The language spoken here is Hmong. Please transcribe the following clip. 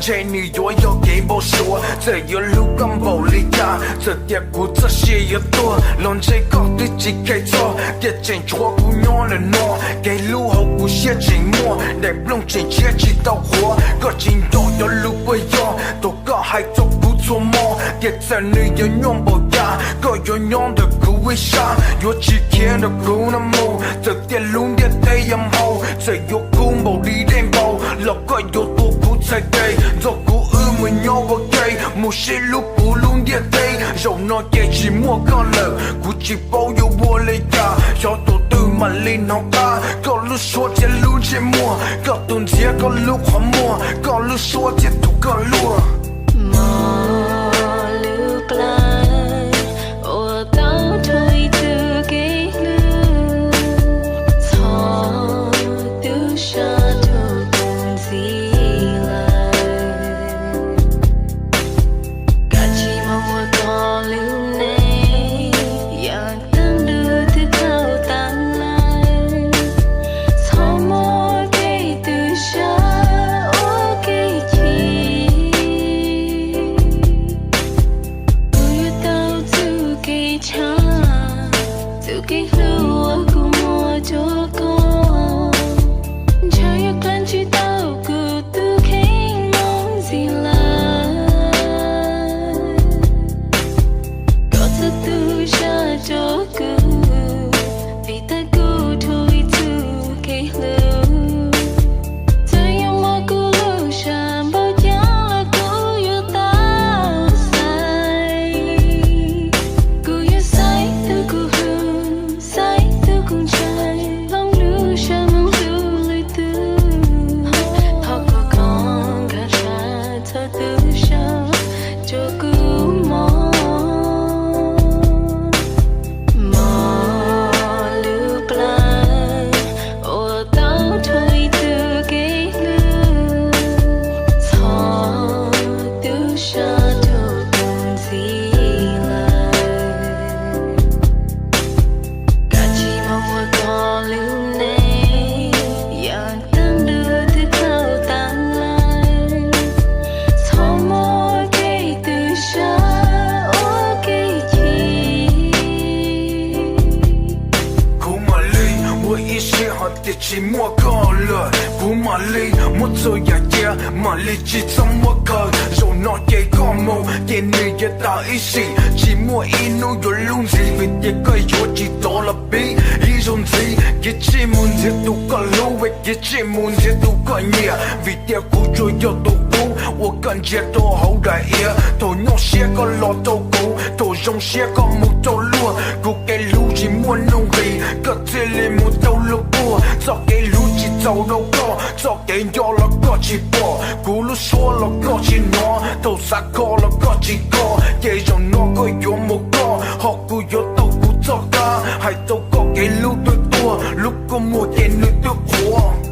Ntshe nws yuav yog kev npau suav, txawm yuav hlub koj npaum li cas, txawm tias kuv txoj sia yuav tuag los ntshe koj twb tsis kheev txog, tiam tseem tshuav kuv nyob ntawm no. Kev hlub hauv kuv siab tseem muaj, daim nplooj tseem tshiab tsis tau qhuav, koj tsis nco cov lus puas yog, thaum koj hais rau kuv txhua hmo, tiam txawm nws yuav nyuaj npaum cas, koj yuav nyob ntawm kuv ib sab, yuav tsis khiav nrog kuv no mus, txawm tias lub ntiaj teb yuav hau, txawm yuav kub npaum li dej npau, los koj yuav tua kuv txhais tes, nrog kuv wb mus nyob ua ke, mus sib hlub puv lub ntiaj teb. Zaum no ces tsis muaj koj lawm, kuv tsis paub yuav ua li cas, xyov tus twg mam li hnov qab koj lub suab thiab lub ntsej muag, koj tus ntxhiab koj lub qhov muag, koj lub suab thiab tus koj luag. Mos lub plawv uas tau rho ib tug kev hlub, txhob tu sab rau kuv ntxiv lawm. Kav tsij mus ua koj lub neej, yam tag nrho twb tau tas lawm. Txhob muab kev tu sab ua kev chim. Kuv yuav tau txoj kev tshav, txoj kev hlub uas kuv muaj rau koj, ntshe yuav khav tsis tau kuv tus kheej mus ntxiv lawm. Koj txhob tu sab rau kuv, vim tas kuv rho ib tug kev hlub. Txawm yuav muaj kuv lub sab npaum cas los kuv yuav tau xaiv. Kuv yuav xaiv tus kuv hlub, xaiv tus kuv ntshai, hloov lub sab mus hlub lwm tus. Thov kom koj nkag siab txhob tu sab rau kuv mog. Mos lub plawv uas tau rho ib tug kev hlub, txhob tu sab rau kuv ntxiv lawm. Kav tsij mus ua koj lub neej, yam tag nrho twb tau tas lawm. Txhob muab kev tu sab ua kev chim. Kuv mam li ua ib siab hais tias tsis muaj koj lawm, kuv mam li muab txhua yam cia, mam li tsis txhob muab khaws. Zaum no ces koj mus ces nws yuav tas ib sim, tsis muaj ib hnub yuav hlub ntxiv, vim tias koj yuav tsis tau los pib ib zaug ntxiv. Kav tsij mus ntxias tus koj hlub, kav tsij mus ntxias tus koj nyiam, vim tias kuv tsuas yog tus qub uas koj ntsia rau hauv daim iav. Thaum nyuaj siab koj los rau kuv, thaum zoo siab koj mus rau luag. Kuv kev hlub tsis muaj nuj nqis, koj thiaj li mus rau luag puag. Txoj kev hlub tsis txaus rau koj, txoj kev nco los koj tsis pom, kuv lub suab los koj tsis hnov, thaum xav kho los koj tsis kho. Ces zaum no koj yuav mus koj, ho kuv yuav tau kuv txoj kab. Hais rau koj kev hlub twb tuag, lub kua muag ces nws twb qhuav.